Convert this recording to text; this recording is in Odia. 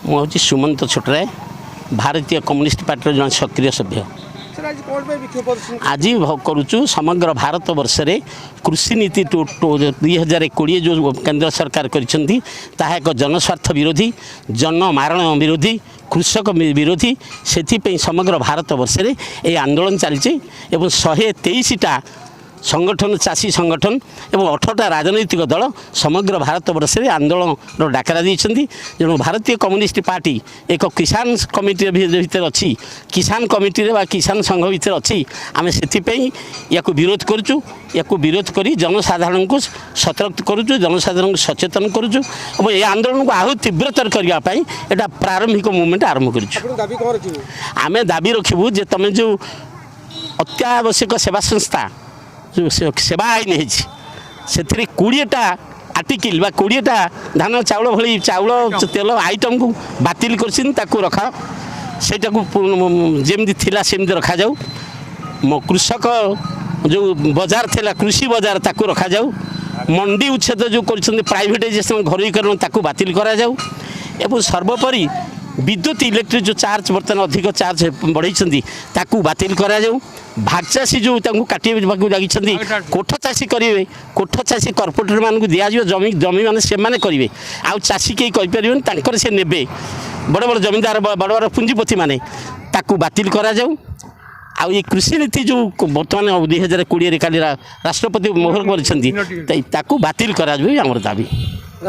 ମୁଁ ହେଉଛି ସୁମନ୍ତ ଛୋଟରାୟ, ଭାରତୀୟ କମ୍ୟୁନିଷ୍ଟ ପାର୍ଟିର ଜଣେ ସକ୍ରିୟ ସଭ୍ୟ। ସାର୍, ଆଜି କ'ଣ ପାଇଁ ବିକ୍ଷୋଭ ପ୍ରଦର୍ଶନ? ଆଜି କରୁଛୁ, ସମଗ୍ର ଭାରତ ବର୍ଷରେ କୃଷି ନୀତି 2020 ଯେଉଁ କେନ୍ଦ୍ର ସରକାର କରିଛନ୍ତି, ତାହା ଏକ ଜନସ୍ୱାର୍ଥ ବିରୋଧୀ, ଜନମାରଣ ବିରୋଧୀ, କୃଷକ ବିରୋଧୀ। ସେଥିପାଇଁ ସମଗ୍ର ଭାରତ ବର୍ଷରେ ଏହି ଆନ୍ଦୋଳନ ଚାଲିଛି ଏବଂ 123ଟା ସଂଗଠନ, ଚାଷୀ ସଂଗଠନ ଏବଂ 18ଟା ରାଜନୈତିକ ଦଳ ସମଗ୍ର ଭାରତ ବର୍ଷରେ ଆନ୍ଦୋଳନର ଡାକରା ଦେଇଛନ୍ତି। ତେଣୁ ଭାରତୀୟ କମ୍ୟୁନିଷ୍ଟ ପାର୍ଟି ଏକ କିଷାନ କମିଟି ଭିତରେ ଅଛି, କିଷାନ କମିଟିରେ ବା କିଷାନ ସଂଘ ଭିତରେ ଅଛି। ଆମେ ସେଥିପାଇଁ ୟାକୁ ବିରୋଧ କରୁଛୁ। ୟାକୁ ବିରୋଧ କରି ଜନସାଧାରଣଙ୍କୁ ସତର୍କ କରୁଛୁ, ଜନସାଧାରଣଙ୍କୁ ସଚେତନ କରୁଛୁ ଏବଂ ଏ ଆନ୍ଦୋଳନକୁ ଆହୁରି ତୀବ୍ରତର କରିବା ପାଇଁ ଏଇଟା ପ୍ରାରମ୍ଭିକ ମୁଭମେଣ୍ଟ ଆରମ୍ଭ କରିଛୁ। ଆପଣ ଦାବି କ'ଣ ରଖିବେ? ଆମେ ଦାବି ରଖିବୁ ଯେ ତୁମେ ଯେଉଁ ଅତ୍ୟାବଶ୍ୟକ ସେବା ସଂସ୍ଥା, ଯେଉଁ ସେବା ଆଇନ ହେଇଛି, ସେଥିରେ 20ଟା ଆର୍ଟିକିଲ୍ ବା 20ଟା ଧାନ ଚାଉଳ ଭଳି, ଚାଉଳ, ତେଲ ଆଇଟମ୍କୁ ବାତିଲ କରିଛନ୍ତି, ତାକୁ ରଖା, ସେଇଟାକୁ ଯେମିତି ଥିଲା ସେମିତି ରଖାଯାଉ। କୃଷକ ଯେଉଁ ବଜାର ଥିଲା, କୃଷି ବଜାର, ତାକୁ ରଖାଯାଉ। ମଣ୍ଡି ଉଚ୍ଛେଦ ଯେଉଁ କରିଛନ୍ତି, ପ୍ରାଇଭେଟାଇଜେସନ୍, ଘରୋଇକରଣ, ତାକୁ ବାତିଲ କରାଯାଉ। ଏବଂ ସର୍ବୋପରି ବିଦ୍ୟୁତ, ଇଲେକ୍ଟ୍ରିକ୍ ଯେଉଁ ଚାର୍ଜ ବର୍ତ୍ତମାନ ଅଧିକ ଚାର୍ଜ ବଢ଼େଇଛନ୍ତି, ତାକୁ ବାତିଲ କରାଯାଉ। ଭାଗ ଚାଷୀ ଯେଉଁ ତାଙ୍କୁ କାଟିବାକୁ ଲାଗିଛନ୍ତି, କୋଠ ଚାଷୀ କରିବେ, କୋଠ ଚାଷୀ କର୍ପୋରେଟରମାନଙ୍କୁ ଦିଆଯିବ ଜମି, ଜମି ମାନେ ସେମାନେ କରିବେ, ଆଉ ଚାଷୀ କେହି କରିପାରିବେନି, ତାଙ୍କର ସେ ନେବେ ବଡ଼ ବଡ଼ ଜମିଦାର, ବଡ଼ ବଡ଼ ପୁଞ୍ଜିପତିମାନେ, ତାକୁ ବାତିଲ କରାଯାଉ। ଆଉ ଏ କୃଷି ନୀତି ଯେଉଁ ବର୍ତ୍ତମାନ 2020ରେ କାଲି ରାଷ୍ଟ୍ରପତି ମୋହର କରିଛନ୍ତି, ତାକୁ ବାତିଲ କରାଯିବ, ଆମର ଦାବି।